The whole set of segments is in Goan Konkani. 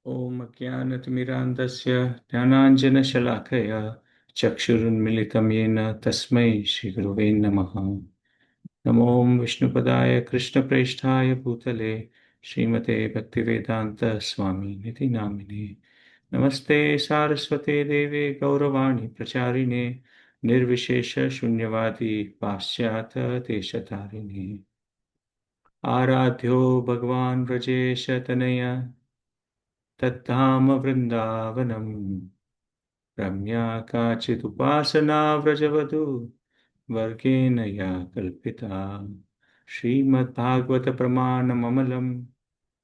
ॐ अज्ञानतिमिरान्धस्य ज्ञानाञ्जनशलाकया चक्षुरुन्मिलितं येन तस्मै श्रीगुरुवे नमः। नमो विष्णुपदाय कृष्णप्रेष्ठाय भूतले श्रीमते भक्तिवेदान्तस्वामिनिति नामिने। नमस्ते सारस्वते देवे गौरवाणी प्रचारिणे निर्विशेष शून्यवादी पाश्चात्य देशतारिणे। आराध्यो भगवान व्रजेश तनय तद्धाम वृन्दावनम्। रम्या काचिदुपासना व्रजवधू वर्गेण या कल्पिता। श्रीमद्भागवतप्रमाणममलं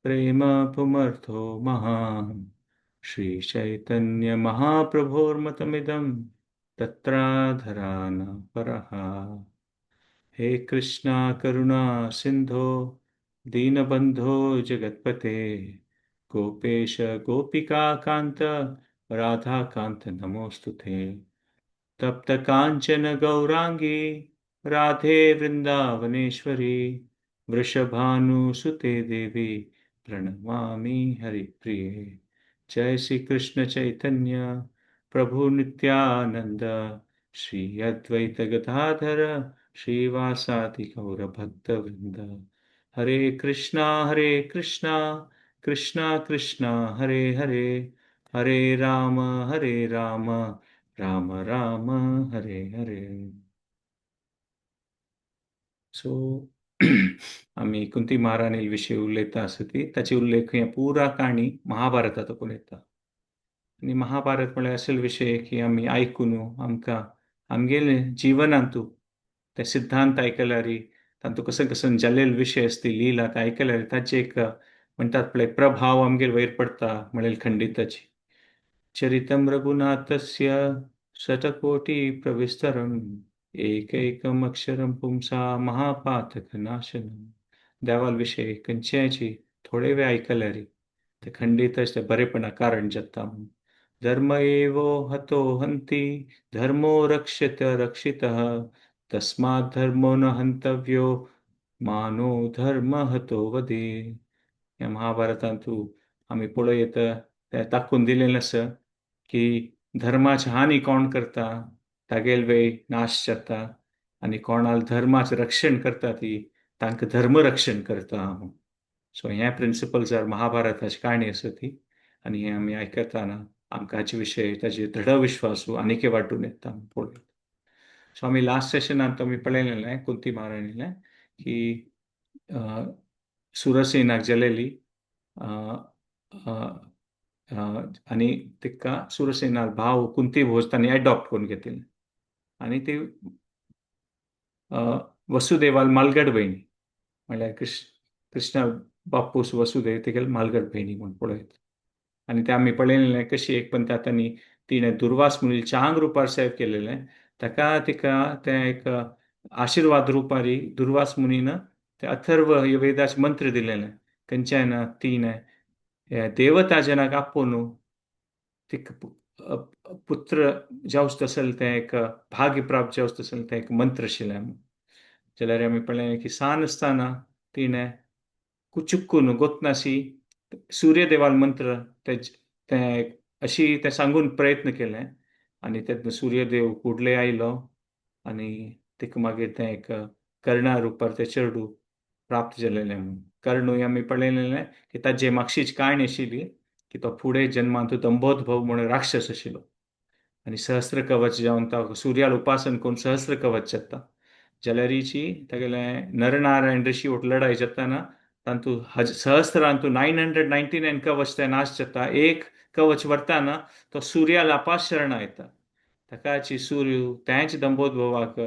प्रेम पुमर्थो महान्। श्रीचैतन्यमहाप्रभोर्मतमिदं तत्राधरान परः। हे कृष्णा करुणा सिन्धो दीनबन्धो जगत्पते गोपेश गोपिका कान्त राधाकान्त नमोऽस्तु ते। तप्त काञ्चन गौराङ्गी राधे वृन्दावनेश्वरी वृषभानुसुते देवी प्रणमामि हरिप्रिये। जय श्री कृष्ण चैतन्य प्रभु नित्यानंद श्री अद्वैत गदाधर श्रीवासादि गौर भक्त वृंद। हरे कृष्णा कृष्णा कृष्णा हरे हरे, हरे राम राम राम राम हरे हरे। सो आमी कुंती महाराणी विशीं उलयता आसा ती ताची उल्लेख हे पुरा काणी महाभारतांत येता. आनी महाभारत म्हळ्यार असल विशय की आमी आयकून आमकां आमगेले जिवनांतू ते सिद्धांत आयकल्यार, तातूंत कशें कशें जाल्लेले विशय आसता लिला ते आयकल्यार ताचे एक म्हणटात पळय प्रभाव आमगेर वयर पडटा म्हणलें खंडिताची. चरितम रघुनाथस्य शतकोटि प्रविस्तरम एकैकम अक्षरम पुंसा महापातक नाशनम. देवाल विशय खंयच्याची थोडे वेळ आयकल्यार ते खंडीतच ते बरेपणा कारण जाता. धर्म एवो हतो हंती धर्मो रक्षत रक्षितः तस्मात् धर्मो न हंतव्यो मानो धर्म हतो वदे. ह्या महाभारतांतू आमी पळयत तें दाखोवन दिलेलें आसा की धर्माची हानी कोण करता तागेल वेळ नाश जाता आनी कोणाल धर्माचें रक्षण करता ती तांकां धर्म रक्षण करता. सो हें प्रिंसिपल जर महाभारताची काणी आसा ती आनी हें आमी आयकताना आमकां हाचे विशय ताजे दृढ विश्वास आनीकय वाडून येता पळोवया. सो आमी लास्ट सेशनांत आमी पळयलेलें कुंती महाराणीलें की सुरसेनाक जालेली आनी तिका सुरसेनाल भाव कुंती भोज तांणी एडॉप्ट करून घेतिल्लें आनी ती वसुदेवाल मालगड भयणी म्हणल्यार कृष्णा बापूस वसुदेव तेगेले मालगड भयणी म्हूण पळयत. आनी ते आमी पळयलेलें कशी एक पण तांणी तिणें दुर्वास मुनी चांग रुपार सेव केलेलें ताका तिका तें एक आशिर्वाद रुपारी दुर्वास मुनीन ते अथर्व वेदाचे मंत्र दिलेलें खंयच्यान ना तिणें देवता जनाक आपोवन तिका पुत्र जावचो तसलें तें एक भाग्य प्राप्त जावचो तसलें तें एक मंत्र आशिल्लें. जाल्यार आमी पळयलें की सान आसतना तिणें चुकून गोतनाशी सूर्यदेवाल मंत्र तें अशी तें सांगून प्रयत्न केलें आनी तेन्ना सूर्यदेव कुडले आयलो आनी तिका मागीर तें एक कर्णा रुपार तें चेडूं प्राप्त जालेलें म्हणून. कर्णूय आमी पळयलेलें की ताजे मागशीच काणी आशिल्ली की तो फुडें जन्मांत दंभोद्भव म्हणून राक्षस आशिल्लो आनी सहस्र कवच जावन तो सुर्याल उपासन करून सहस्र कवच जाता. जाल्यारीची तागेलें नरनारायण ऋषी वट लढाई जाताना तांतू सहस्रांतू 999 कवच ते नाश जाता. एक कवच व्हरताना तो सुर्याल अपास शरणा येता. ताकाची सूर्य तेंच दंभोद्भवाक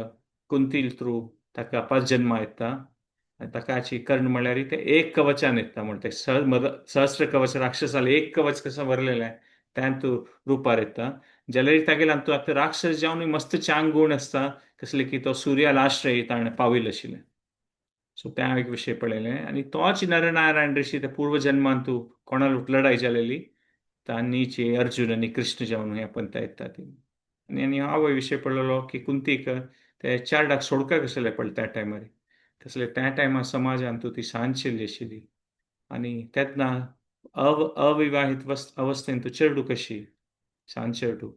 कुंतील थ्रू ताका अपास जन्मा येता आनी ताकाची कर्ण म्हणल्यार ते एक कवचान येता. म्हण ते सहस्र कवच राक्षसाले एक कवच कसं व्हरलेलें तांतू रुपार येता. जाल्यार तागेले आतां आतां राक्षस जावन मस्त चांग गुण आसता कसले की तो सुर्याल आश्रय ताणें पाविल्लें आशिल्लें. सो तें एक विशय पळयलें आनी तोच नरनारायण ऋषी ते पूर्व जन्मांतू कोणाल लढाई जालेली तांणीची अर्जुन आनी कृष्ण जावन हे पंथा येता ती. आनी आनी हांव विशय पळयलो की कुंतीक ते चारडाक सोडका कसले पडले त्या टायमार तसले त्या टायमार समाजांत ती सांजशिल्ली आशिल्ली आनी तेन्ना अविवाहित अवस्थेंत चेडूं कशी, सान चेडूं.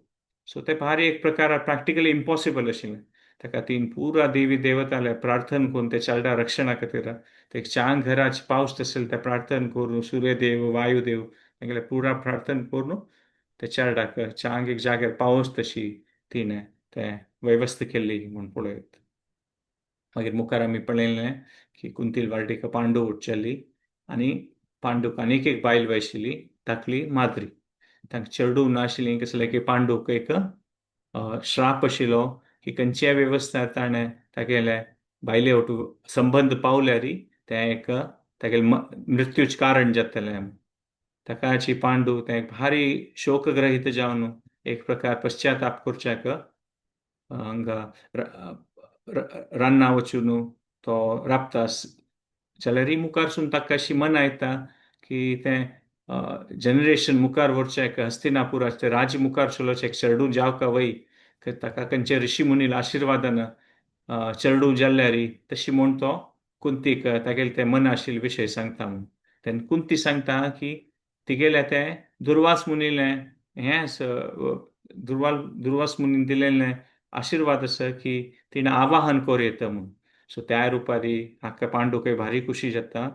सो तें भारी एक प्रकार प्रॅक्टिकली इम्पॉसिबल आशिल्लें. ताका तीन पुरा देवी देवताले प्रार्थना करून त्या चेडा रक्षणा खातीर ते चांग घराच पावस आशिल्ले ते प्रार्थना करून सूर्यदेव वायुदेव तांगेले पुरा प्रार्थना करून त्या चेडाक चांग एक जाग्यार पावस तशी तिणें तें वेवस्था केल्ली म्हूण पळयत. मागीर मुखार आमी पळयलें की कुंतील वार्टिका पांडू उठचेली आनी पांडूक आनीक एक बायल आशिल्ली धाकली माद्री. तांकां चेडूं नाशिल्लीं कसलें की पांडूक एक श्राप आशिल्लो की खंयच्याय वेवस्था ताणें तागेले बायले वटू संबंद पावल्यार तें एक तागेलें मृत्यूचें कारण जातलें. ताकाची पांडू तें भारी शोकग्रहीत जावन एक प्रकार पश्चाताप करच्याक हांगा रान्ना वचून तो राबता जाल्यार मुखारसून ताका अशी मना येता की तें जनरेशन मुखार व्हरचें हस्तिनापुराचें राज्य मुखार चलोवचें एक चेडूं जावका वय ताका खंयच्या ऋषी मुनील आशिर्वादान चेडूं जाल्यार तशी म्हूण तो कुंतीक तागेलें तें मन आशिल्ले विशय सांगता म्हूण. तेन्ना कुंती सांगता की तिगेलें तें दुर्वास मुनीलें हें दुर्वास मुनीन दिलेलें आशिर्वाद आसा की तिणें आवाहन करूं येता म्हूण. सो त्या रुपारी हाका पांडूकय भारी खुशी जाता.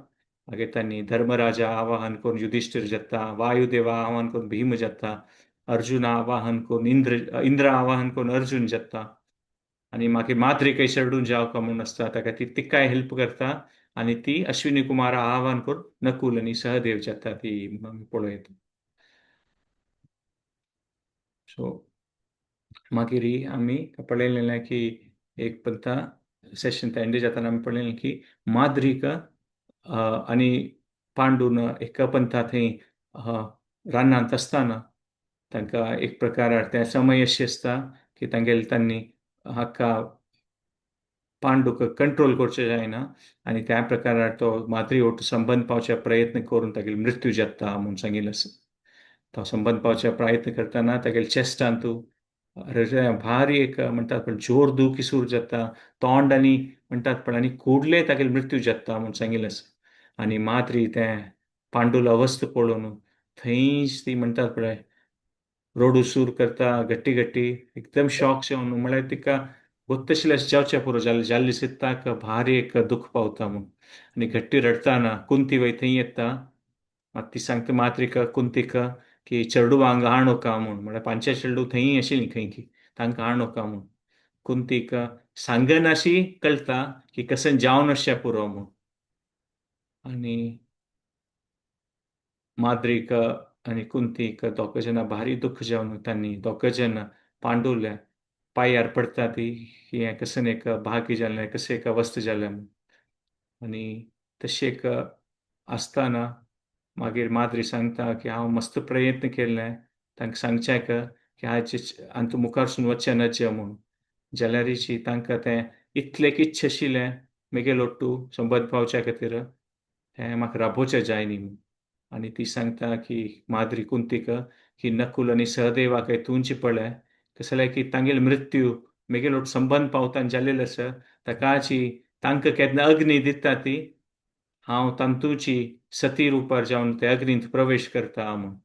मागीर तांणी धर्मराजा आवाहन करून युधिश्ठीर जाता, वायुदेवा आवाहन करून भीम जाता, अर्जुना आवाहन करून इंद्र इंद्र आवाहन करून अर्जुन जाता आनी मागीर माद्रिकय चेडूं जावका म्हूण आसता ताका ती तिकाय हेल्प करता आनी ती अश्विनी कुमारा आवाहन करून नकुल आनी सहदेव जाता ती म्हणून आमी पळयता. सो मागीर आमी पळयलें की एक पंथा सेशन एंड जाताना आमी पळयलें की माद्रीक आनी पांडून एका पंथा थंय रानांत आसतना तांकां एक प्रकार तें समय अशी आसता की तांगेले तांणी हाका पांडूक कंट्रोल करचें जायना आनी त्या प्रकारार तो माद्री ओट संबंद पावच्या प्रयत्न करून तागेलो मृत्यू जाता म्हूण सांगिल्लें आसा. तो संबंद पावच्या प्रयत्न करतना तागेले चेस्टांत भारी एक म्हणटात पण जोर दुखी सुरू जाता, तोंड आनी म्हणटात पण आनी कुडले तागेले मृत्यू जाता म्हूण सांगिल्लें आसा. आनी माद्री तें पांडूल अवस्था पळोवन थंयच ती म्हणटात पळय रोडू सूर करता घट्टी घट्टी एकदम शॉक जावन म्हळ्यार तिका गोत्तशिल्लें जावचें पुरो जालें जाल्ली सित्ताक भारी एक दुख्ख पावता म्हूण. आनी घट्टी रडटाना कुंती वय थंय येता मात ती सांगता माद्रीक कुंतीक की चेडूं हांगा हाडूका म्हूण, म्हळ्यार पांचे चेडूं थंय आशिल्लीं खंय की तांकां हाडूका म्हूण. कुंतीक सांगनाशी कळटा की कशें जावन अशें पुरो म्हूण. आनी माद्रीक आनी कुंतीक दोग जाणां भारी दुख्ख जावन तांणी दोग जाणां पांडुल्या पांयार पडटा ती की हें कशें एक भाग्य जालें, कशें एक अवस्था जालें म्हूण. आनी तशें एक आसतना मागीर माद्री सांगता की हांव मस्त प्रयत्न केल्ले तांकां सांगचें की आयचे आनी तूं मुखारसून वचचें नजे म्हूण, जाल्यारीची तांकां तें इतलें इच्छा आशिल्लें मेगेलो तूं संबंद पावच्या खातीर तें म्हाका राबोवचें जाय न्ही म्हूण. आनी ती सांगता की माद्री कुंतीक की नकुल आनी सहदेवाक तुंची पळय कसलें की तांगेलो मृत्यू मेगेलो संबंद पावता जाल्लेलो आसा ताकाची तांकां केन्ना अग्नी दिता ती हांव तांतूची सती रुपार जावन ते अग्नींत प्रवेश करता म्हूण.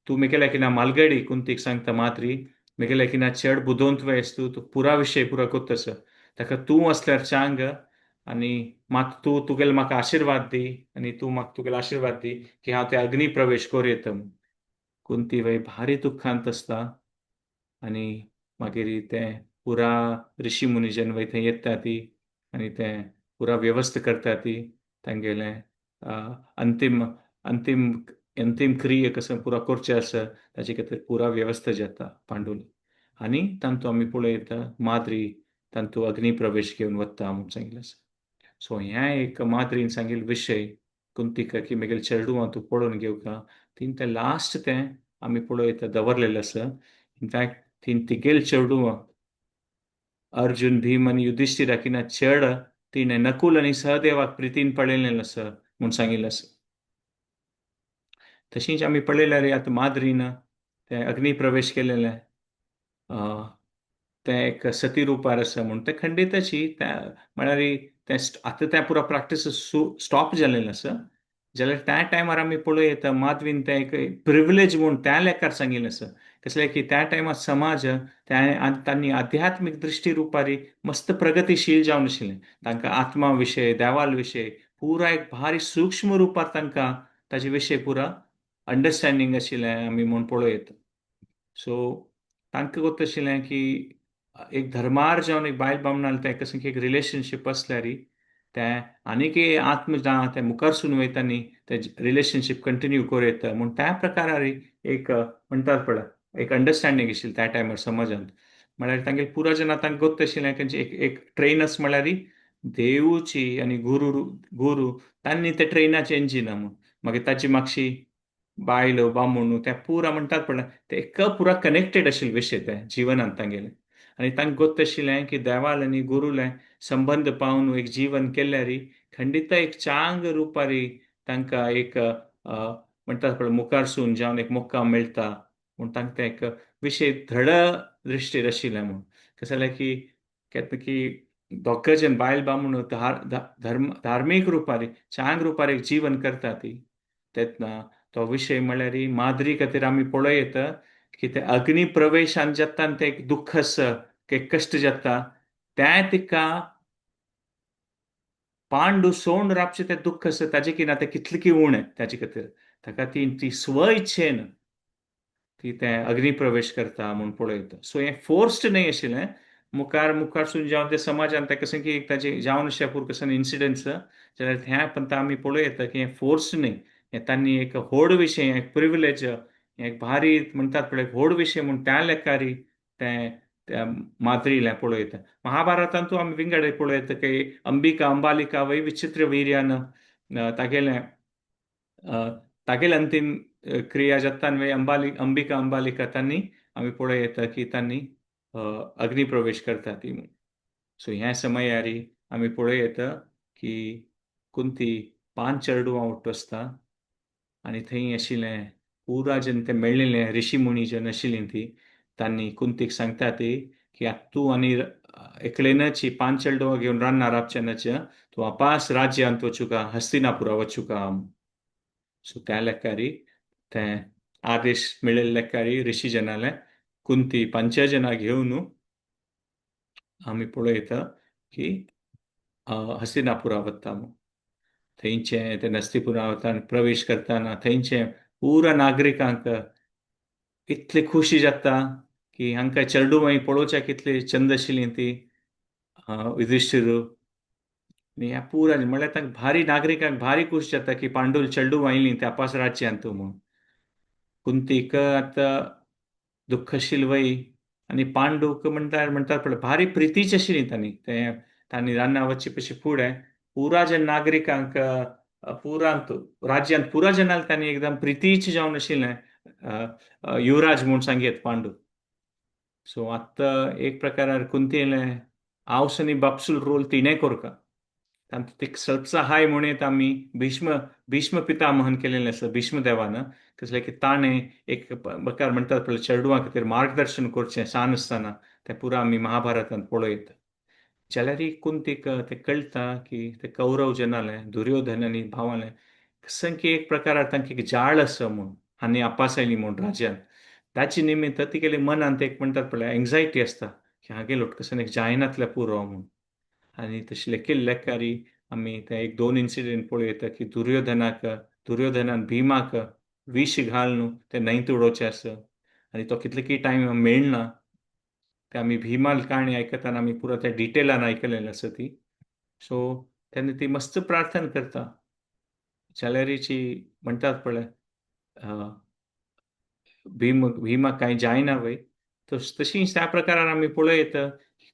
तूं मेगेल्या किना मालगडी कुंतीक सांगता माद्री मेगेल्या किना चड बुदवंत वयस तूं तूं पुरा विशय पुरा कोत्त आसा ताका तूं आसल्यार चांग आनी म्हाका तूं तुगेलो म्हाका आशिर्वाद दी आनी तूं म्हाका तुगेलो आशिर्वाद दी की हांव ते अग्नी प्रवेश करूं येता म्हूण. कुंती वय भारी दुख्खांत आसता आनी मागीर तें पुरा ऋषी मुनी जेन्ना वय थंय येता ती आनी तें पुरा वेवस्था करता ती तांगेलें अंतीम अंतीम अंतीम क्रिया कसो पुरा करचें आसा ताचे खातीर पुरा वेवस्था जाता पांडुल. आनी तांतू आमी पळयता माद्री तांतू अग्नी प्रवेश घेवन वता म्हूण सांगिल्लें आसा. सो हें एक माद्रीन सांगिल्लो विशय कुंतीक की मेगेले चेडूं तूं पळोवन घेवका तीन तें लास्ट तें आमी पळयता दवरलेलें आसा. इनफॅक्ट तीन तिगेल चेडूं अर्जुन भीम आनी युधिश्ठिराक ना चेड तिणें नकुल आनी सहदेवाक प्रितीन पळयलें आसा म्हूण सांगिल्लें आसा. तशींच आमी पळयल्यार आतां माद्रीन तें अग्नी प्रवेश केलेलें तें एक सती रुपार आसा म्हूण तें खंडीतशी म्हळ्यार तें आतां तें पुरा प्रॅक्टीस स्टॉप जालेलें आसा. जाल्यार त्या टायमार आमी पळोवं माधवीन तें एक प्रिविलेज म्हूण त्या लेखार सांगिल्लें आसा. कसलें की त्या टायमार समाज त्या तांणी आध्यात्मीक दृश्टी रुपारी मस्त प्रगतीशील जावन आशिल्लें. तांकां आत्मा विशय, देवाल विशय पुरा एक भारी सूक्ष्म रुपार तांकां ताजे विशय पुरा अंडरस्टँडींग आशिल्लें आमी म्हूण पळोवं येता. सो तांकां गोत्त आशिल्लें की एक धर्मार जावन एक बायल बामणाल तें कसलें की एक रिलेशनशीप आसल्यार तें आनीक आत्म ना तें मुखारसून वयता न्ही, तें रिलेशनशीप कंटिन्यू करूं येता म्हूण त्या प्रकारार एक म्हणटात पळय एक अंडरस्टँडींग आशिल्लें त्या टायमार समाजांत. म्हळ्यार तांगेले पुरा जेन्ना तांकां गोत्त आशिल्लें तेंची एक एक ट्रेनस म्हळ्यार देवूची आनी गुरू गुरू तांणी ते ट्रेनाचें इंजिन म्हूण. मागीर ताची मातशी बायल बामूण त्या पुरा म्हणटात पळय ते एक पुरा कनेक्टेड आशिल्ले विशय ते जिवनांत तांगेले. आनी तांकां गोत्त आशिल्लें की देवाल आनी गुरूले संबंद पावन एक जीवन केल्यार खंडित एक चांग रुपारी तांकां एक म्हणटात पळय मुखारसून जावन एक मुक्काम मेळटा म्हूण तांकां तें एक विशय धड दृश्टीर आशिल्लें म्हूण. कशें जालें की केन्ना की दोग जण बायल बामूण धर्म धार्मीक रुपारी चांग रुपार एक जीवन करता ती तेन्ना तो विशय म्हळ्यार माद्री खातीर आमी पळोवं येता की ते अग्नी प्रवेशान जाता आनी तें एक दुख्ख आसा, एक कश्ट जाता तें तिका पांडू सोंड राबचें तें दुख्ख आसा ताजे की ना तें कितलें की उणें ताजे खातीर ताका ती ती स्व इच्छेन ती तें अग्नी प्रवेश करता म्हूण पळयता. सो हें फोर्स्ड न्हय आशिल्लें. मुखार मुखारसून जावन ते समाजान तें कशें की ताजें जावन आशिल्लें कसलें इन्सिडंट्स जाल्यार ह्या पंता आमी पळोवं येता की हें फोर्स न्हय, हें तांणी एक व्हड विशय, एक प्रिविलेज, एक भारी म्हणटात पळय व्हड विशय म्हूण त्या लेखारी तें त्या माद्रीलें पळयता. महाभारतांतू आमी विंगड पळयता की अंबिका अंबालिका वय विचित्र वीर्यान तागेलें तागेले अंतीम क्रिया जाता वय अंबाली अंबिका अंबालिका तांणी आमी पळयता की तांणी अग्नी प्रवेश करता ती म्हूण. सो ह्या समयारी आमी पळयता की कुंती 5 चेरडुवां उठ्ठ आसता आनी थंय आशिल्लें पुरा जेन्ना तें मेळिल्लें ऋषी मुनी जेन्ना आशिल्लीं ती तांणी कुंतीक सांगता ती की आतां तूं आनी एकलेनच 5 चेरडुवां घेवन रान्ना राबचें तूं अपास राज्यांत वचुका, हस्तिनापुरा वचुका. सो त्या लेखारी तें आदेश मेळिल्ले लेखारी ऋषी जनाले कुंती 5 जनां घेवन आमी पळयता की हस्तिनापुरा वता म्हूण. थंयचें ते हस्तिनापुरा वता प्रवेश करतना थंयचें पुरा नागरिकांक इतली खुशी जाता की हांकां चेरडुवां पळोवच्याक कितली चंद आशिल्ली ती युधिश्ठीर आनी ह्या पुरा म्हणल्यार तांकां भारी नागरिकांक भारी खूश जाता की पांडुल चेरडुवां आयलीं त्या अपास राज्यांत म्हूण. कुंतीक आतां दुख्ख आशिल्लें वय आनी पांडूक म्हणटात म्हणटात पळय भारी प्रितीच आशिल्ली तांणी तें तांणी रान्ना वचचे पशी फुडें पुरा जे नागरिकांक पुरांत राज्यांत पुरा जनांक तांणी एकदम प्रितीच जावन आशिल्लें युवराज म्हूण सांगयत पांडू. सो आतां एक प्रकारार कुंतीलें आवस आनी बापसूल रोल तिणें करका. तांतूत एक सल्पसहाय म्हणून आमी भीष्म भीष्म पितामहन केलेलें आसा भीष्म देवान कसलें की ताणें एक प्रकार म्हणटात पळय चेरडुवां खातीर मार्गदर्शन करचें सान आसतना तें पुरा आमी महाभारतांत पळयता. जाल्यार कुंतीक तें कळटा की ते कौरव जनालें दुर्योधन आनी भावालें कसं की एक प्रकारार तांकां एक जाळ आसा म्हूण आनी आपास आयली म्हूण राज्यान ताचे निमित्त तिगेले मनांत एक म्हणटात पळय एंग्जायटी आसता की हागे लोटकसन एक जायनातलें पुरो म्हूण. आनी तशें केल्ले लेखारी आमी ते एक 2 इन्सिडेंट पळयता की दुर्योधनाक दुर्योधनान भीमाक विश घालून ते न्हंयत उडोवचें आसा आनी तो कितले की टायम मेळना ते आमी भीमाल काणी आयकतना आमी पुरो त्या डिटेलान आयकलेलें आसा ती. सो तेन्ना ती मस्त प्रार्थना करता जाल्यारीची म्हणटात पळय भीम भीमाक कांय जायना वय तशी त्या प्रकारान आमी पळयता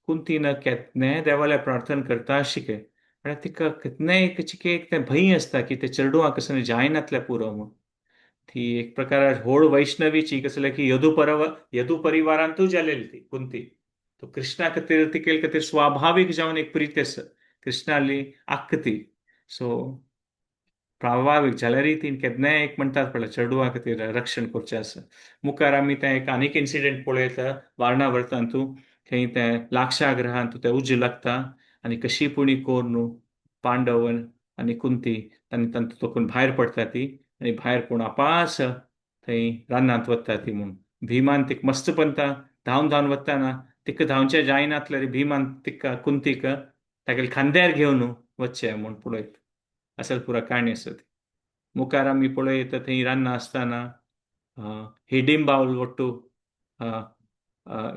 कुंतीन केन्नाय देवाल्या प्रार्थना करता शिके म्हळ्यार तिका केन्नाय एक चिके एक तें भंय आसता की ते चेरडुवां कसलें जायनातलें पुरो म्हूण. ती एक प्रकार होड वैष्णवीची कसलें की यदु परव यदु परिवारांतूय जालेली ती कुंती. तो कृष्णा खातीर तिकेल खातीर स्वाभावीक जावन एक प्रीत आसा कृष्णाली आक्क ती. सो प्रभावीक जाल्यारय ती केन्नाय एक म्हणटात पळय चेरडुवां खातीर रक्षण करचें आसा. मुखार आमी तें एक आनीक इन्सिडंट पळयता वारणावर्तांतू थंय तें लाक्षागृहांत तें उज्ज लागता आनी कशी पुणी करून पांडव आनी कुंती तांणी तांतूं तोकून भायर पडटा ती आनी भायर पूण आपास थंय रानांत वता ती म्हूण भीमान तिका मस्त पंता धांवन धांवन वताना तिका धांवचे जायनातल्यार भीमान तिका कुंतीक तागेले खांद्यार घेवन वचचें म्हूण पळयत असल पुरा काणी आसा ती. मुखार आमी पळयत थंय रान्ना आसतना हिडिंबा वट्टू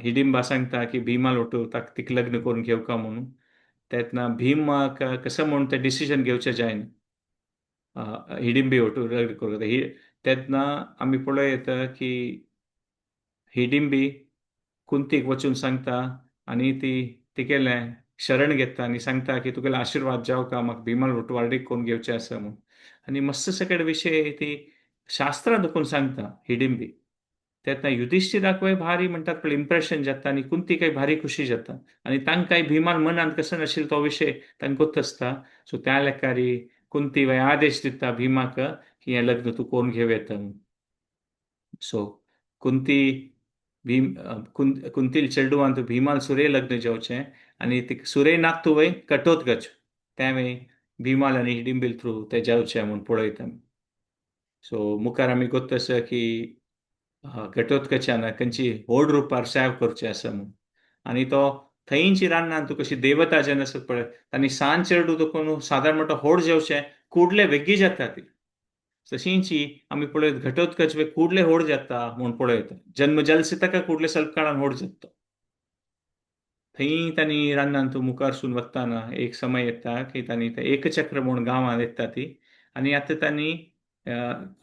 हिडिंबा सांगता की भीमाल वट्टू ताका तिका लग्न करून घेवका म्हणून. तेन्ना भीमाक कसं म्हूण तें डिसिजन घेवचें जायना, हिडिंबी वट्टू लग्न करूं. तेन्ना आमी पळयत की हिडिंबी कुंतीक वचून सांगता आनी ती तिगेलें शरण घेता आनी सांगता की तुगेले आशिर्वाद जावका, म्हाका भीमाल वट्टू व्हार्डीक करून घेवचें आसा म्हूण. आनी मस्त सकट विशय ती शास्त्रां दुखून सांगता हिडिंबी. तेन्ना युधिश्ठिराकूय भारी म्हणटात पळय इम्प्रेशन जाता आनी कुंतीकय भारी खुशी जाता आनी तांकांय भीमान मनांत कसो नाशिल्लो तो विशय तांकां गोत आसता. सो त्या लेखारी कुंती वय आदेश दिता भीमाक की हें लग्न तूं करून घेवं येता म्हूण. सो कुंती भीम कुंतील चेडवान तूं भीमाल सुरे लग्न जावचें आनी तिका सुरे नातू वय कटोत्कच तें भीमाल आनी हिडिंबील थ्रू ते जावचें म्हूण पळयता. सो मुखार आमी गोत आसा की घटोत्कचान खंयची व्हड रुपार सेव करचें आसा म्हूण. आनी तो थंयची रान्नान तूं कशी देवता जेन्ना आसत पळय तांणी सान चेडूं देखून सादारण म्हणटा होड जेवचें कुडले वेगळी जाता ती. तशींची आमी पळयत घटोत्कच वे कुडले होड जाता म्हूण पळयत जन्म जलसे ताका कुडले स्वल्प काळान होड जाता. थंय तांणी रान्नान तूं मुखारसून वताना एक समय येता की तांणी ते एकचक्र म्हूण गांवांत येता ती आनी आतां तांणी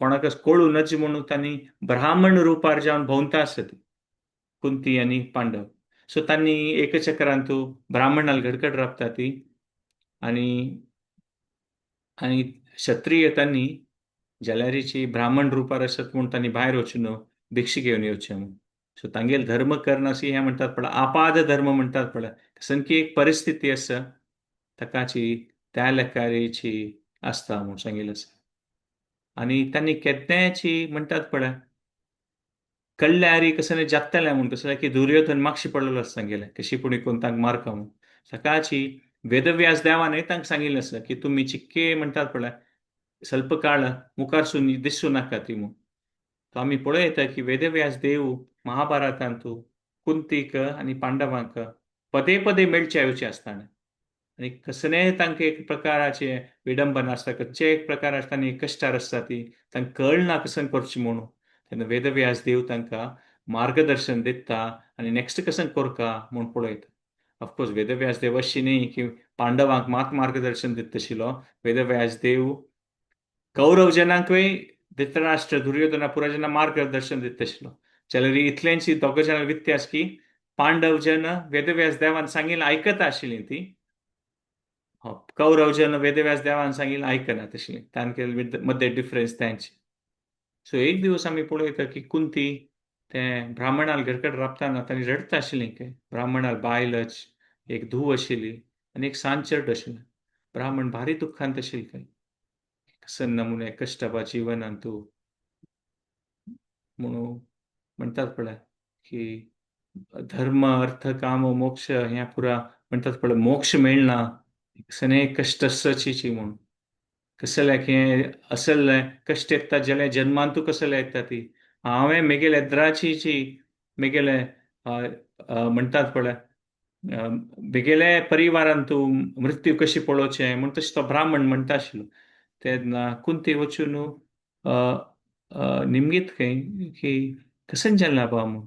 कोणाक कळूं नज म्हणून तांणी ब्राह्मण रुपार जावन भोंवता आसत कुंती आनी पांडव. सो तांणी एकचक्रांतू ब्राह्मणाल घडकड राबता ती आनी आनी क्षत्रिय तांणी जाल्यारीची ब्राह्मण रुपार आसत म्हूण तांणी भायर वचून भिक्षा घेवन येवचें म्हूण. सो तांगेल धर्म करनासी हें म्हणटात पळय आपाद धर्म म्हणटात पळय सनकी एक परिस्थिती आसा ताकाची त्या लेखारीची आसता म्हूण सांगिल्लें आसा. आनी तांणी केन्नायची म्हणटात पळय कळ्ळ्यारी कसं जातलें म्हूण कसं की दुर्योधन मागशी पडलेलो आसा सांगिल्लें कशी पुणी कोण तांकां मारका म्हूण. सकाळची वेदव्यास देवान तांकां सांगिल्लें आसा की तुमी चिक्के म्हणटात पळय स्वल्प काळ मुखारसून दिसूं नाका ती म्हूण. तो आमी पळयता की वेदव्यास देव महाभारतांतू कुंतीक आनी पांडवांक पदे पदे मेळचे येवचे आसताना आनी कसलेंय तांकां एक प्रकाराचें विडंबन आसता, खंयचे एक प्रकार आसता आनी कश्टार आसता ती तांकां कळना कसं करचें म्हणून. तेन्ना वेदव्यास देव तांकां मार्गदर्शन दिता आनी नेक्स्ट कसं करका म्हूण पळयता. ऑफकोर्स वेदव्यास देव अशी न्ही की पांडवांक मात मार्गदर्शन दिता आशिल्लो, वेदव्यास देव कौरव जनांकूय धृतराष्ट्र दुर्योधना पुरा जना मार्गदर्शन दिता आशिल्लो. जाल्यार इतल्यांची दोग जाणां व्यत्यास की पांडव जन वेदव्यास देवान सांगिल्लें आयकता आशिल्लीं ती, कौरव जन वेदव्यास देवान सांगिल्लें आयकना तशें तांचे मदें डिफरन्स तांचे. सो एक दिवस आमी पळयता की कुंती ते ब्राह्मणाल घरकड राबताना तांणी रडटा आशिल्लीं काय ब्राह्मणाल बायलच एक धूव आशिल्ली आनी एक सान चेडो आशिल्लें. ब्राह्मण भारी दुख्खांत आशिल्ले काय कसं नमुने कश्टपा जिवनान तूं म्हणून म्हणटात पळय की धर्म अर्थ काम मोक्ष ह्या पुरा म्हणटात पळय मोक्ष मेळना सने कश्ट आसची म्हूण. कसल्याक हें असलें कश्ट येता जाल्यार जन्मांतू कसलें येता ती हांवें मेगेले एद्राची मेगेले म्हणटात पळय मेगेले परिवारान तूं मृत्यू कशी पळोवचें म्हूण तशें तो ब्राह्मण म्हणटा आशिल्लो. तेन्ना कुंती वचून निमगीत खंय की कशें जालें बा म्हूण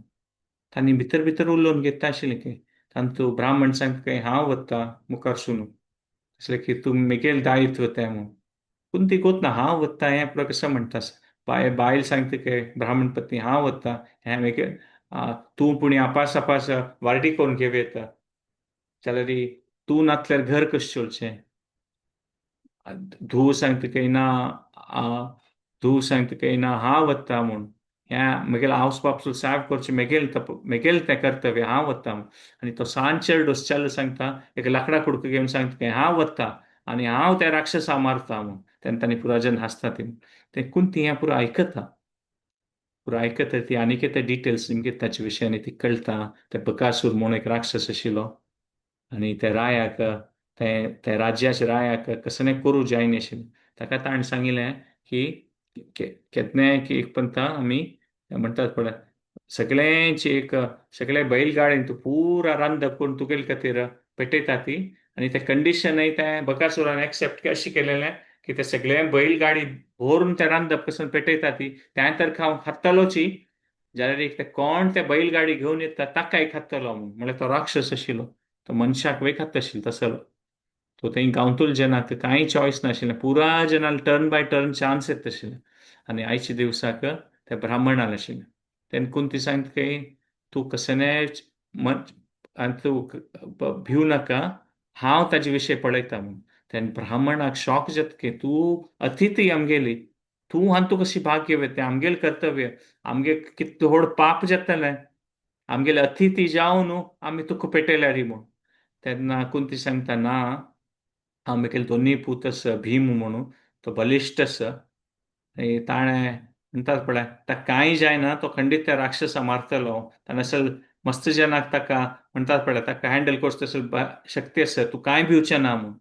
तांणी भितर भितर उलोवन घेता आशिल्लें खंय. तांतू ब्राह्मण सांगता खंय हांव वता मुखार सुनू कसलें की तूं मेगेल दायित्व तें म्हूण. कुंती गोत ना हांव वता हें पुरो कसं म्हणटा बाय बायल सांगता काय ब्राह्मण पत्नी हांव वता हें मेगे तूं पुणी आपास आपास वार्डी करून घेवं येता जाल्यार तूं नातल्यार घर कशें चलचें. धूव सांगता काय ना धूव सांगता काय ना हांव वता म्हूण ह्या म्हगेलो आवस बापसूल सायब करचें मेगेल मेगेल तें कर्तव्य हांव वता म्हूण. आनी तो सान चेडो चल सांगता एक लांकडा कुडको घेवन सांगता काय हांव वता आनी हांव त्या राक्षसा मारता म्हूण. तेन्ना तांणी पुराजन हांसता ते कुंती हें पुरो आयकता पुरो आयकता ती आनीक ते डिटेल्स निमगे ताचे विशयानी ती कळटा. ते बकासूर म्हूण एक राक्षस आशिल्लो आनी त्या रायाक ते राज्याच्या रायाक कसं करूं जायना आशिल्लें. ताका ताणें सांगिल्लें की केन्नाय की एक पंता आमी म्हणटात पळय सगळ्यांची एक सगळे बैलगाडीन तूं पुरा रांदप करून तुगेले खातीर पेटयता ती. आनी ते कंडिशनय तें बकासुरान एक्सेप्ट अशें केलेलें की ते सगळे बैलगाडी भरून ते रांदप कसून पेटयता ती त्या तर हांव खातलोची जाल्यार एक ते कोण ते बैलगाडी घेवन येता ताकाय खातलो म्हूण. म्हणल्यार तो राक्षस आशिल्लो, तो मनशाक वय खाता आशिल्लो तसलो. तो थंय गांवतुल जनाक कांय चॉयस नाशिल्लें, पुरा जनाक टर्न बाय टर्न चान्स येता आशिल्लें. आनी आयच्या दिवसाक ते ब्राह्मणान आशिल्लें. तेन्ना कुंती सांगता की तूं कसलें मन आनी तूं भिवू नाका, हांव ताजे विशय पळयता म्हूण. तेन्ना ब्राह्मणाक शॉक जाता की तूं अतिथी आमगेली, तूं हातूंत कशी भाग घेवं तें आमगेलें कर्तव्य, आमगे कितलें व्हड पाप जातलें, आमगेले अतिथी जावन न्हू आमी तुका पेटयल्यार म्हूण. तेन्ना कुंती सांगता ना, हांव म्हगेले दोनूय पूत आसा, भीम म्हणून तो बलिश्ट आसा, ताणें म्हणटात पळय ताका कांय जायना, तो खंडीत त्या राक्षसा मारतलो. ताणें असल मस्त जनाक ताका म्हणटात पळय ताका हँडल करचो तसली शक्ती आसा, तूं कांय भिवचें ना म्हूण.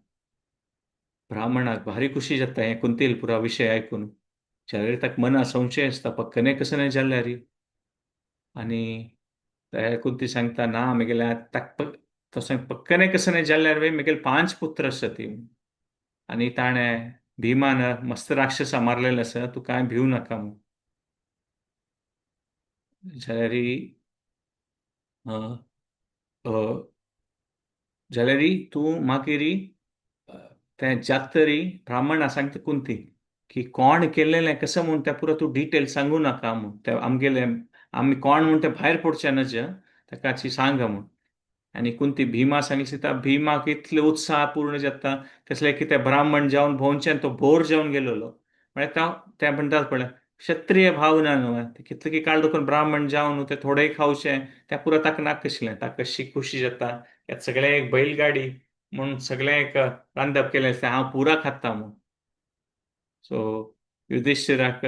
ब्राह्मणाक भारी खुशी जाता हें कुंतील पुरा विशय आयकून. जाल्यार ताका मना संशय आसता पक्कने कसं नाही जाल्यार. आनी कुंती सांगता ना म्हगेल्या ताका तशें पक्कने कसं नाही जाल्यार वे म्हगेले 5 पुत्र आसा ती. आनी ताणें भीमान मस्त राक्षसा मारलेले आसा, तूं कांय भिवू नाका म्हूण. जाल्यार जाल्यार तूं मागीर तें जातरी ब्राह्मणा सांगता कुंती की कोण केल्लें कसं म्हूण तें पुरो तूं डिटेल सांगू नाका म्हूण, ते आमगेले आमी कोण म्हूण तें भायर पडचें नज, ताका सांग म्हूण. आनी कुंती भीमा सांगली सीता, भीमाक इतले उत्साह पूर्ण जाता कसले की ते ब्राह्मण जावन भोंवचें तो बोर जावन गेलेलो. म्हळ्यार ते म्हणटात पळय क्षत्रिय भावना न्हू, कितले की काळ दुखून ब्राह्मण जावन ते थोडें खावचें त्या पुरो ताका नाका आशिल्लें. ताका कशी खुशी जाता ह्या सगळें एक बैलगाडी म्हूण सगळें एक रांदप केलें आसता, हांव पुरा खाता म्हूण. सो युधिश्ठिराक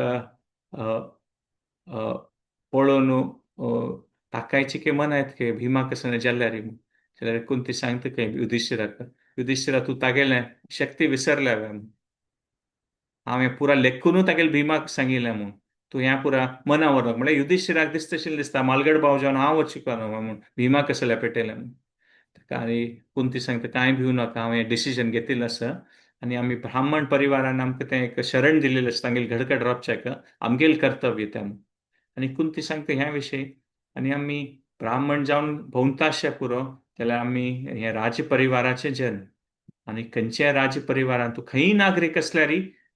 पळोवन ताकायचे की मना येता की भीमा कसं जाल्यार म्हूण. जाल्यार कुंती सांगता की युधिश्ठिराक, युधिश्ठिरा तूं तागेलें शक्ती विसरल्या म्हूण, हांवें पुरा लेखूनू तागेले भीमाक सांगिल्लें म्हूण, तूं ह्या पुरा मना व्हरना. म्हणल्यार युधिश्ठिराक दिसता आशिल्लें दिसता मालगड भाव जावन हांव वचूंक म्हूण भीमा कसल्या पेटयलें म्हूण. ताका आनी कुंती सांगता कांय भिवू नाका, हांवें डिसिजन घेतिल्लें आसा आनी आमी ब्राह्मण परिवारान आमकां तें एक शरण दिलेलें आसा, तांगेले घडकड रावच्याक आमगेलें कर्तव्य तें म्हूण. आनी कुंती सांगता ह्या विशयी आनी आमी ब्राह्मण जावन भोंवता पुरो जाल्यार आमी हे राजपरिवाराचे जन आनी खंयच्याय राजपरिवारान तूं खंयी नागरीक आसल्यार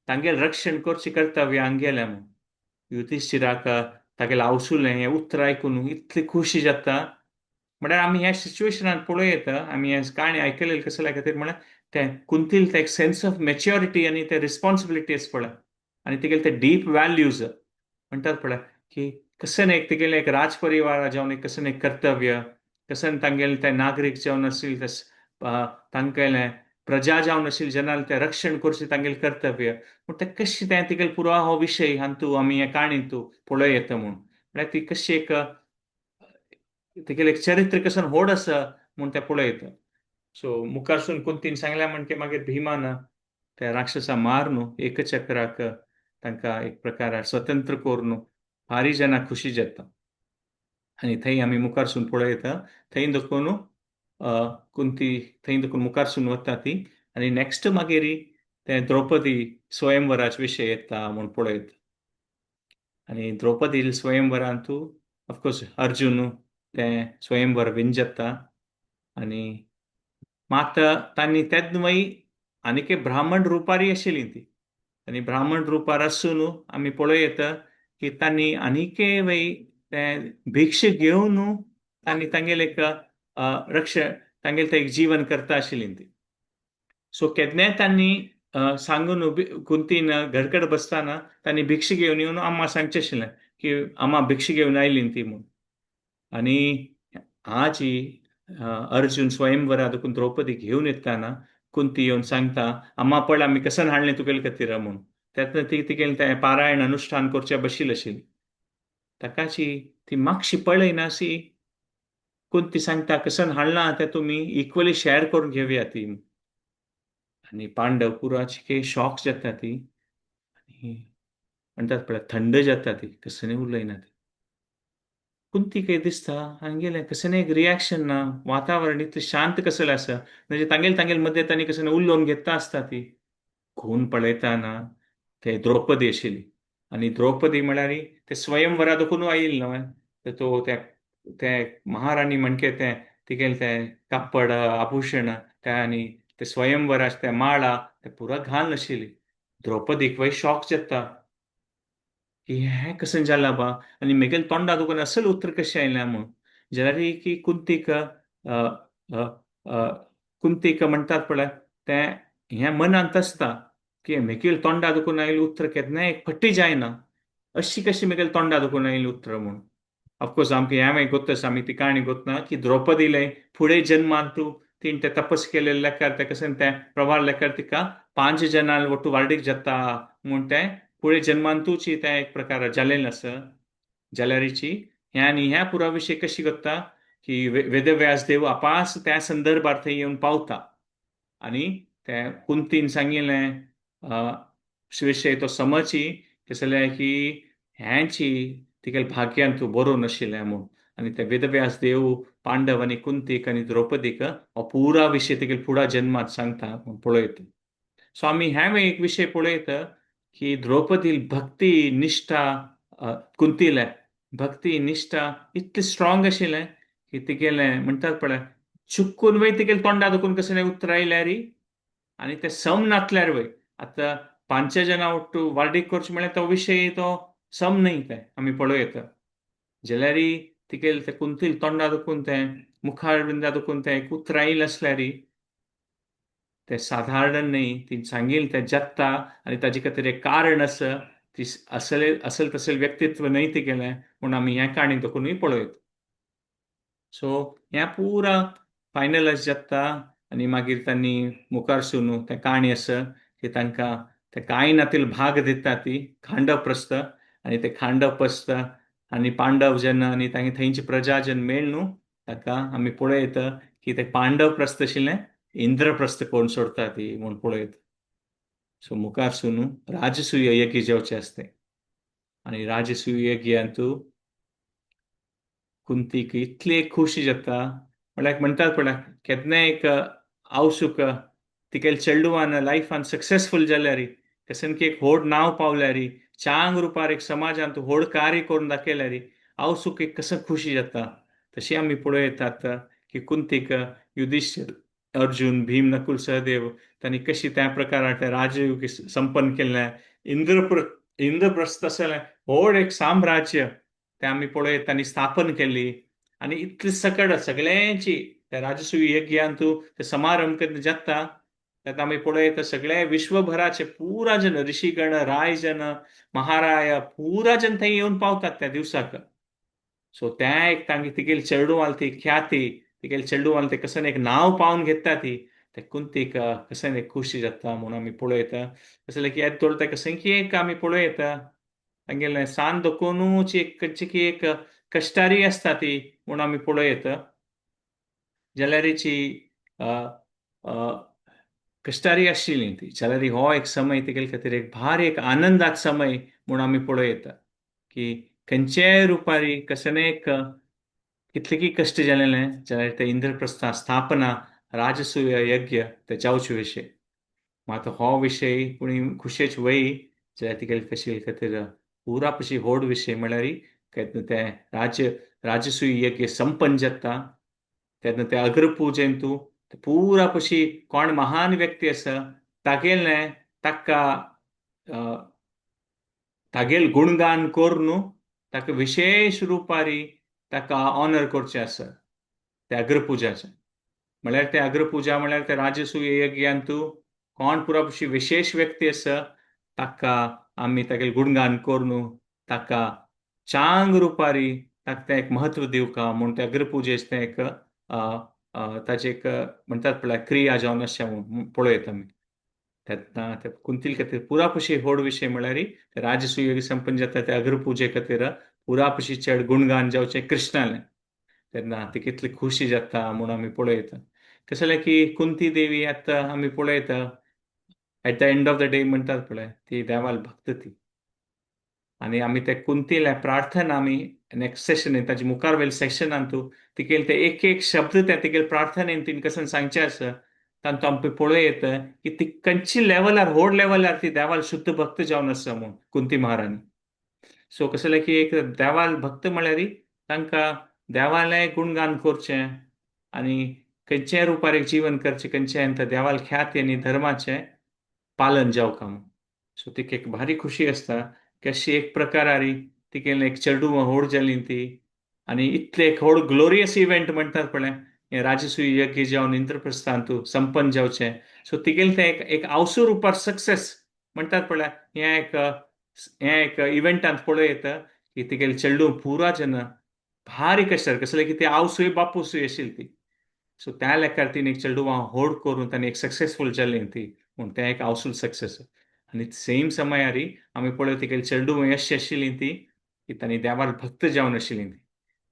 तांगेलें रक्षण करचें कर्तव्य आमगेलें म्हूण. युधिश्ठिराक तागेलें आवसुलें हें उतर आयकून इतली खुशी जाता. म्हळ्यार आमी ह्या सिच्युएशनान पळोवं येता, आमी हें काणी आयकलें कसल्या खातीर म्हळ्यार तें कुंतील तें एक सेन्स ऑफ मॅच्युरिटी आनी ते रिस्पॉन्सिबिलिटी आसा पळय, आनी तिगेले ते डीप व्हॅल्यूज म्हणटात पळय की कशें एक तिगेलें एक राजपरिवारा जावन एक कशें एक कर्तव्य, कशें तांगेलें ते नागरीक जावन आशिल्ले ते तांगेलें प्रजा जावन आशिल्ले जनाल तें रक्षण करचें तांगेलें कर्तव्य. पूण तें कशें तें तिगेलें पुरो हो विशय हातूंत आमी हे काणयेंत पळोवं येता म्हूण. म्हळ्यार ती कशी एक तिगेलें एक चरित्र कशें व्हड आसा म्हूण तें पळोवं येता. सो मुखारसून कुंतीन सांगलें म्हण की मागीर भीमान त्या राक्षसा मार न्हू एकचक्राक तांकां एक प्रकार स्वतंत्र करून भारी जाणां खुशी जाता. आनी थंय आमी मुखारसून पळयता थंय देखून कुंती थंय देखून मुखारसून वता ती आनी नॅक्स्ट मागीर ते द्रौपदी स्वयंवराचे विशय येता म्हूण पळयता. आनी द्रौपदी स्वयंवरांतू ऑफकोर्स अर्जुन तें स्वयंवर विंजता आनी मात तांणी तेन्ना मागीर आनीक ब्राह्मण रुपारी आशिल्ली ती आनी ब्राह्मण रुपार आसून आमी पळोवं येता की तांणी आनीक वय तें भिक्षा घेवन तांणी तांगेलें एक रक्ष तांगेलें तें एक जीवन करता आशिल्ली ती. सो केन्नाय तांणी सांगून कुंतीन घरकड बसतना तांणी भिक्षा घेवन येवन आम्मा सांगचें आशिल्लें की आम्मा भिक्षा घेवन आयली ती म्हूण. आनी आजी अर्जुन स्वयंवरा देखून द्रौपदी घेवन येताना कुंती येवन सांगता आम्मा पळय आमी कसन हाडलें तुगेले खातीर म्हूण. तेन्ना ती तिगेलें तें पारायण अनुश्ठान करचें बशिल्ली आशिल्ली. ताकाची ती मातशी पळयनासी कुंती सांगता कसन हाडलां तें तुमी इक्वली शेअर करून घेवया ती. आनी पांडव पुराची शॉक जाता ती आनी म्हणटात पळय थंड जाता ती, कसं उलयना ती. कुंती काय दिसता हांगेलें कसं एक रिएक्शन ना, वातावरण इतलें शांत कसलें आसा, म्हणजे तांगेल तांगेल मदें तांणी कसं उलोवन घेता आसता ती. खून पळयता ना ते द्रौपदी आशिल्ली आनी द्रौपदी म्हळ्यार ते स्वयंवरा देखून आयिल्ले न्हय, तर तो त्या ते महाराणी म्हणके ते तिगेले ते कापड आभूषण ते आनी ते स्वयंवराचे ते माळा ते पुरा घाल नाशिल्ली. द्रौपदीक वय शॉक जाता की हें कशें जालां बा आनी म्हगेले तोंडा तुका असल उतर कशें आयलें म्हूण. जाल्यार की कुंतीक कुंतीक म्हणटात पळय तें हें मनांत आसता की म्हगेले तोंडा दुखून आयलें उतर केन्नाय एक फटी जायना, अशी कशी म्हगेले तोंडा दुखून आयलें उतर म्हूण. ऑफकोर्स आमकां हें मागीर गोत्त आसा, आमी ती काणी गोतना की द्रौपदीले फुडें जन्मान तूं तिणें तें तपस केलें लेखार तें कशें तें प्रभाव लेखार तिका 5 जणां ಒಟ್ಟು वार्डीक जाता म्हूण तें फुडें जन्मांतूच तें एक प्रकार जालें आसा. जाल्यारीची ह्या आनी ह्या पुरा विशय कशी करता की वेदव्यास देव आपास त्या संदर्भार थंय येवन पावता आनी ते कुंतीन सांगिल्लें विशय तो समजी कसलें की ह्यांची तिगेले भाग्यान तूं बरो नाशिल्लें म्हूण. आनी ते वेदव्यास देव पांडव आनी कुंतीक आनी द्रौपदीक हो पुरा विशय तिगेले फुडा जन्मात सांगता म्हूण पळयता. सो आमी ह्या एक विशय पळयता की द्रौपदी भक्ती निष्ठा, कुंतीले भक्ती निष्ठा इतली स्ट्रॉंग आशिल्लें की तिगेलें म्हणटात पळय चुकून वय तिगेले तोंडा दुखून कशें उतर आयल्यार आनी ते सम नातल्यार वय. आतां 5 जाणां ಒಟ್ಟು वार्डीक करचें म्हळ्यार तो विशय तो सम न्हय तें आमी पळोवं. जाल्यार तिगेले ते कुंतील तोंडा दुखून तें मुखार बिंदा दुखून तें एक उतर आयलें आसल्यार ते साधारण न्हय, ती सांगील तें जाता आनी ताजे खातीर एक कारण आसा, ती असले असल तसले व्यक्तित्व न्हय तिगेलें म्हूण आमी ह्या काणी दुखूनय पळयत. सो हें पुरा फायनलायज जाता आनी मागीर तांणी मुखार सून तें काणी आसा की तांकां ते कायनातील भाग दिता ती खांडवप्रस्थ आनी ते खांडवप्रस्थ आनी पांडव जेन्ना आनी तांगे थंयची प्रजा जेन्ना मेळ न्हू ताका आमी पळयता की ते पांडवप्रस्थ आशिल्लें इंद्रप्रस्थ कोण सोडता ती म्हूण पळयता. सो मुखार सून राजसूय यज्ञ जेवचें आसता आनी राजसूय यज्ञांतू कुंतीक इतली एक खुशी जाता म्हळ्यार म्हणटात पळय केन्नाय एक आवसूक तिगेले चेडवान लायफान सक्सेसफूल जाल्यार कशें की एक व्हड नांव पावल्यार चांग रुपार एक समाजांत व्हड कार्य करून दाखयल्यार आवसूक एक कसं खुशी जाता. तशी आमी पळयतात की कुंतीक युधिष्ठिर अर्जुन भीम नकुल सहदेव तांणी कशी त्या प्रकारान ते राजयोग संपन्न केल्लें, इंद्रप्रस्थ आसलें व्हड एक साम्राज्य ते आमी पळयत तांणी स्थापन केली आनी इतली सकड सगळ्यांची त्या राजसूय यज्ञांतू ते समारंभ केन्ना जाता तेन्ना आमी पळयता सगळे विश्वभराचे पुरा जन ऋषीगण रायजन महाराय पुरा जन थंय येवन पावतात त्या दिवसाक. सो त्या एक तांगे तिगेली चेडूं ती ख्याती तिगेली चेडूं ते कसं एक नांव पावन घेता ती ते कुंतीक कसं एक खुशी जाता म्हणून आमी पळयता. तशें की येद दवरता कशें की एक आमी पळयता तांगेलें सान दखूनच एक खंयची की एक कश्टारी आसता ती म्हूण आमी पळयता. जाल्यारीची कश्टारी आशिल्ली ती, जाल्यार हो एक समय तिगेले खातीर एक भारी एक आनंदाचो समय म्हूण आमी पळयता की खंयच्याय रुपारी कसलें एक कितले की कश्ट जालेलें जाल्यार ते इंद्रप्रस्था स्थापना राजसूय यज्ञ ते जावचे विशय. मात हो विशय कोणी खुशेच वय जाल्यार तिगेले कशी खातीर पुरा पशी व्हड विशय म्हळ्यार केन्ना तें राजसूय यज्ञ संपन्न जाता तेन्ना ते अग्रपूजेन तूं पुरा पशी कोण महान व्यक्ती आसा तागेलें ताका तागेल गुणगान करून ताका विशेश रुपारी ताका ऑनर करचें आसा त्या अग्रपुजाचें. म्हळ्यार ते अग्रपुजा म्हळ्यार ते राजसूय यज्ञांतू कोण पुरा पशी विशेश व्यक्ती आसा ताका आमी तागेलें गुणगान करून ताका चांग रुपारी ताका तें एक म्हत्व दिवका म्हूण ते अग्रपुजेचें तें एक ताजे एक म्हणटात पळय क्रिया जावन अशें म्हूण पळयता आमी. तेन्ना ते कुंतील खातीर पुरा पशी व्हड विशय म्हळ्यार राजसूय संपन्न जाता ते अग्रपुजे खातीर पुरा पशी चड गुणगान जावचें कृष्णालें तेन्ना ती कितली खुशी जाता म्हूण आमी पळयता. कशें जालें की कुंती देवी आतां आमी पळयता At the end of the day म्हणटात पळय ती देवाल भक्त ती. आनी आमी ते कुंतीले प्रार्थना आमी नेक्स्ट सेशन ताजे मुखार वयले सेशनान तूं तिगेले ते एक एक शब्द त्या तिगेले प्रार्थनेन तिणें कशें सांगचें आसा तांतूं आमकां पळोवं येता की ती खंयची लेवलार व्हड लेवलार ती देवाल शुद्ध भक्त जावन आसा म्हूण कुंती महाराणी. सो कशें जालें की एक देवाल भक्त म्हळ्यार तांकां देवालें गुणगान करचें आनी खंयच्याय रुपार एक जीवन करचें, खंयच्याय देवाल ख्याती आनी धर्माचें पालन जावका म्हूण. सो तिका एक भारी खुशी आसता की अशी एक प्रकारारी तिगेलें एक चेडूं व्हड जाली ती आनी इतलें एक व्हड ग्लोरियस इव्हेंट म्हणटात पळय हें राजसूय यज्ञ जावन इंद्रप्रस्थांतू संपन्न जावचें. सो तिगेलें तें एक एक आवसू रुपार सक्सेस म्हणटात पळय हें एक इव्हेंटांत पळोवं येता की तिगेलें चेडूं पुरा जेन्ना भारी कश्टार कसलें की ती आवसूय बापूसूय आशिल्ली ती. सो त्या लेखार तिणें एक चेडवां व्हड करून ताणें एक सक्सेसफूल जालें ती म्हूण तें एक आवसूल सक्सेस. आनी सेम समयारी आमी पळय तिगेलें चेडूं अशी आशिल्ली ती की तांणी देवार भक्त जावन आशिल्ली ती.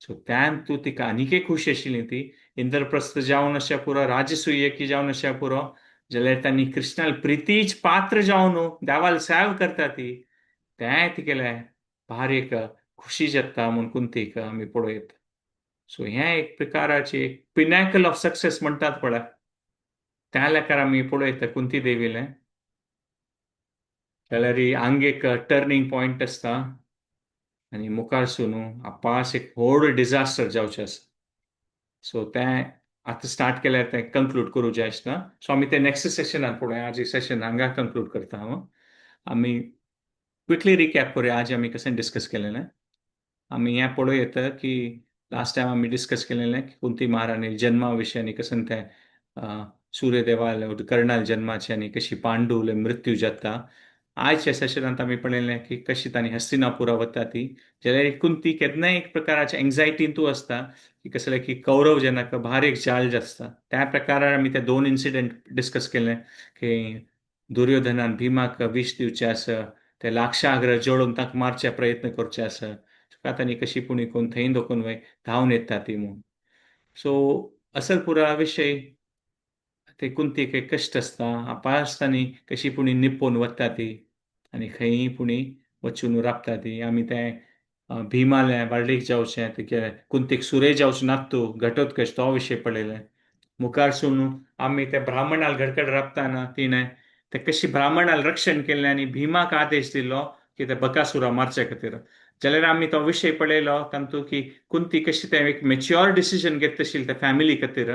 सो त्यान तूं तिका आनीकय खुशी आशिल्ली ती इंद्रप्रस्थ जावन आशा पुरो, राजसूय यज्ञ जावन आशा पुरो, जाल्यार तांणी कृष्णाल प्रितीच पात्र जावन देवाल सेव करता ती तें तिगेलें भारी एक खुशी जाता म्हूण कुंतीक आमी पळयत. सो हें एक प्रकाराचें एक पिनॅकल ऑफ सक्सेस म्हणटात पळय त्या लेखार आमी पळयता कुंती देवीलें. जाल्यार हांग एक टर्निंग पॉयंट आसता आनी मुखार न्हू आपास एक व्हड डिजास्टर जावचें आसा. सो तें आतां स्टार्ट केल्यार तें कंक्लूड करूं जाय आसना. सो आमी तें नेक्स्ट सेशनान पळोवया. आज सेशन हांगा कंक्लूड करता हांव. आमी क्विकली रिकॅप करूया आज आमी कशें डिस्कस केलेलें. आमी हें पळोवं येता की लास्ट टायम आमी डिस्कस केलेलें की कुंती महाराणी जन्मा विशय आनी कशें तें सूर्यदेवाले कर्णाल जन्माचें आनी कशी पांडुले मृत्यू जाता. आयच्या सेशनांत आमी पळयलें की कशी तांणी हस्तिनापुरा वता ती, जाल्यार कुंती केन्नाय एक प्रकाराचे एंग्जायटीन तूं आसता की कसलें की कौरव जेन्ना भार एक जाळ आसता. त्या प्रकारार आमी ते दोन इन्सिडंट डिस्कस केले की दुर्योधनान भीमाक विश दिवचें आसा, ते लाक्षाग्रह जळोवन तांकां मारचे प्रयत्न करचे आसा, तांणी कशी पुणी कोण थंय दोकून वय धांवन येता ती म्हूण. सो असल पुरा विशय ते कुंतीक एक कश्ट आसता, आपास तांणी कशी पुणी निपोवन वता ती आनी खंयी पुणी वचून राबता ती. आमी तें भीमालें बार्डीक जावचें ते कुंतीक सुरे जावचें नात घटोत्कच तो विशय पळयलें. मुखार सून आमी ते ब्राह्मणाल घडकड राबताना तिणें ते कशी ब्राह्मणाल रक्षण केलें आनी भीमाक आदेश दिलो की ते बकासुरा मारचे खातीर. जाल्यार आमी तो विशय पळयलो तातूंत की कुंती कशी तें एक मेच्युअर डिसिजन घेत आशिल्ली त्या फॅमिली खातीर,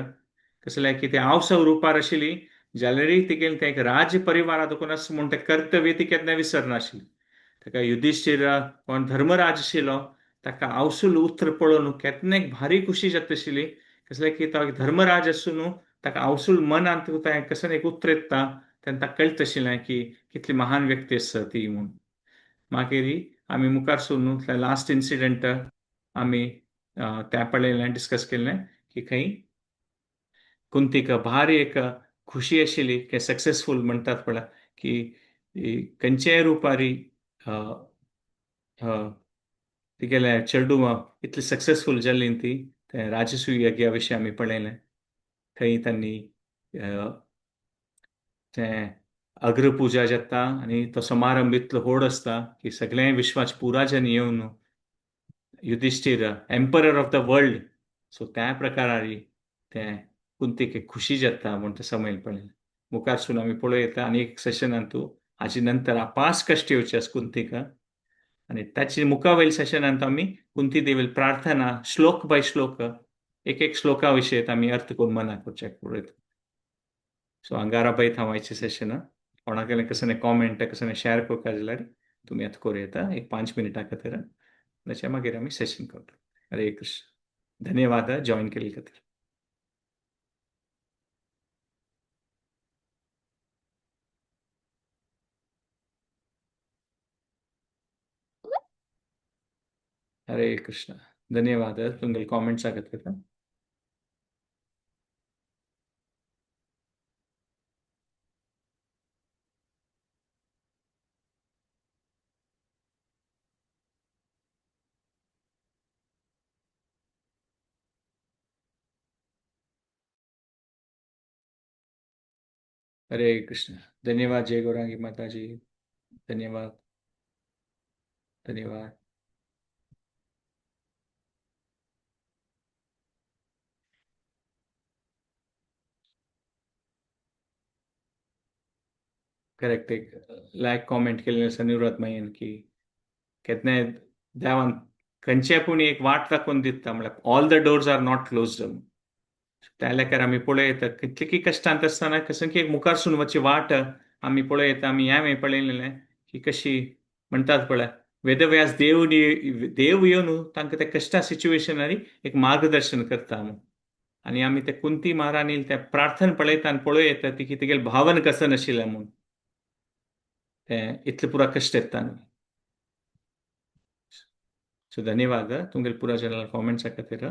कसलें की तें आवसव रुपार आशिल्ली जाल्यारय तिगेलें तें एक राज परिवारा देखून आसा म्हूण तें कर्तव्य ती केन्ना विसरनाशिल्ली. ताका युधिश्ठीर कोण धर्मराज आशिल्लो ताका आवसूल उत्र पळोवन केन्ना एक भारी खुशी जाता आशिल्ली, कसलें की तो धर्मराज आसून ताका आवसूल मनांत तें कसलें एक उत्र येता तेन्ना ताका कळटा आशिल्लें की कितली महान व्यक्ती आसा ती म्हूण. मागीर आमी मुखार सरून लास्ट इन्सिडंट आमी त्या पळयलें डिस्कस केलें की खंय कुंतीक भारी एक खुशी आशिल्ली की सक्सेसफूल म्हणटात पळय की खंयच्याय रुपारी तिगेल्या चेडवां इतली सक्सेसफूल जाली ती तें राजसूय यज्ञा विशीं आमी पळयलें. थंय तांणी तें अग्रपुजा जाता आनी तो समारंभ इतलो व्हड आसता की सगळें विश्वाच पुराजन येवन Yudhishthir emperor of the world, so त्या प्रकारारी तें कुंतीक एक खुशी जाता म्हूण तें समयल पळयलें. मुखार सून आमी पळोवं येता आनी एक सेशनांत हाजे नंतर आपास कश्ट येवचे आसा कुंतीक आनी ताचे मुखावयल्या सेशनांत आमी कुंती देवील प्रार्थना श्लोक बाय श्लोक एक एक श्लोका विशय आमी अर्थ करून मना करच्याक पळयता. सो अंगारा बाई थांवायचें सेशन कोणाक कसलें कॉमेंट कसलें शेअर करपाक जाल्यार तुमी आतां करूं येता एक 5 मिनटां खातीर, ताच्या मागीर आमी सेशन करता. हरे कृष्ण, धन्यवाद जॉईन केल्ले खातीर. हरे कृष्ण, धन्यवाद तुमगे कॉमेंट्सा खातीर. हरे कृष्ण. धन्यवाद जय गौरांगी माताजी. धन्यवाद, धन्यवाद. करेक्ट, एक लायक कॉमेंट केलेले आसा निवृत्त माईन की केन्नाय देवान खंयचे पूण एक वाट दाखोवन दिता, म्हळ्यार all the doors are not closed. त्या लेखार आमी पळयता कितले की कश्टांत आसतना कसं की एक मुखारसून वची वाट आमी पळयता. आमी ह्या पळयलेलें की कशी म्हणटात पळय, वेदव्यास देव देव येवन तांकां त्या कश्टा सिच्युएशनारी एक मार्गदर्शन करता. आनी आमी ते कुंती महाराणी त्या प्रार्थना पळयता आनी पळोवं ती की तिगेलें भावन कसं नाशिल्लें म्हूण तें इतलें पुरा कश्ट येता न्हू. सो धन्यवाद तुमगेले पुरा जनरल कॉमेंट्सा खातीर.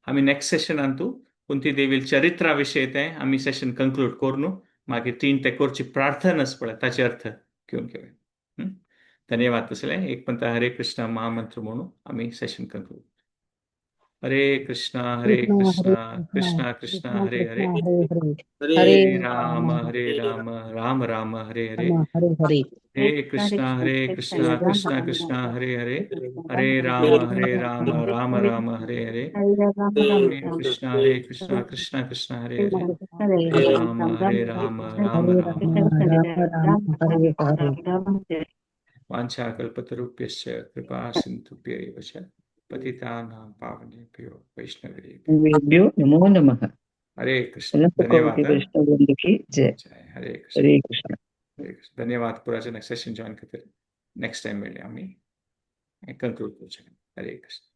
आमी नेक्स्ट सेशनान तूं कुंती देवील चरित्रा विशय तें आमी सेशन कंक्लूड करून मागीर तीन ते करची प्रार्थना पळय ताचे अर्थ घेवन घेवया. धन्यवाद. तसलें एक पंत हरे कृष्ण महामंत्र म्हणून आमी सेशन कंक्लूड. हरे कृष्णा हरे कृष्णा कृष्णा कृष्णा हरे हरे, हरे राम हरे राम राम राम हरे हरे, हरे कृष्णा हरे कृष्णा कृष्णा कृष्णा हरे हरे, हरे राम राम राम हरे हरे, हरे कृष्णा हरे कृष्णा कृष्णा कृष्णा हरे हरे, हरे राम राम राम राम हरे हरे. वाञ्छा कल्पतरुभ्यश्च कृपा सिन्धुभ्य एव च पतितानां पावनेभ्यो वैष्णवेभ्यो नमो नमः. हरे कृष्ण. धन्यवाद. वैष्णव की जय. हरे कृष्ण. हरे कृष्ण. हरे कृष्ण. धन्यवाद पुराचे नेक्स्ट सेशन जॉईन खातीर. नेक्स्ट टाइम मेळया आमी कंक्लूड करचें. हरे कृष्ण.